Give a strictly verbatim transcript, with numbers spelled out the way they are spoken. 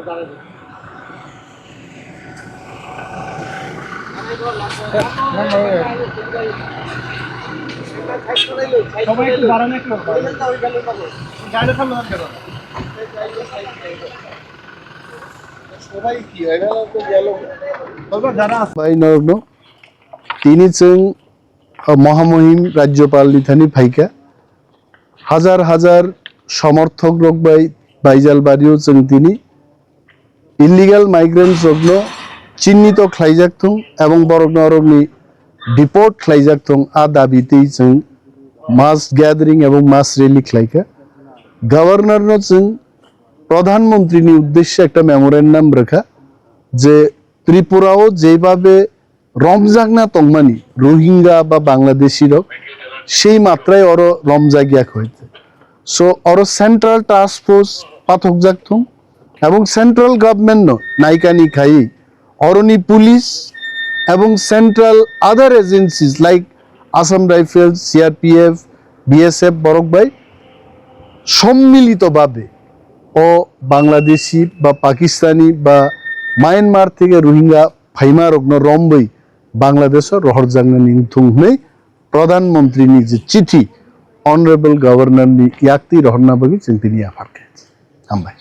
সবাই একটু দাঁড়ান, একটু গাড়ি সামনে রাখতে পারো। সবাই কি হয়? এরা তো গেল। বাবা, যারা আছে। Bai norokno, tini chwng, o, Mohamohim Rajyopal ni thani phaikha. Hajar hajar somorthok rok bai Baijal bario chwng tini illegal migrants rokno chinnito khlaijak thung ebong borokno orokni deport khlaijak thung, a dabi twi chwng mass gathering ebong mass rally khlaikha. Governor no chwng Pradhan Mantri ni uddeshe ekta memorandum rwkha je Tripura o jebhabe romjakna tongmani Rohingya ba Bangladeshi rok sei matrai oro romjakya kho. So oro central task force pathokjak thung ebong central government no naikani khai oroni police ebong central other agencies like Assam Rifles, C R P F, B S F borok bai sommilito babe o Bangladeshi ba Pakistani ba Myanmar theke Rohingya phaima rokno romwi Bangladesh o rohorjaknani wngthung hwnwi Pradhan Mantri ni je chithi Honorable Governor ni yakti rohorna bagwi chwng tini yapharkha. Hambai.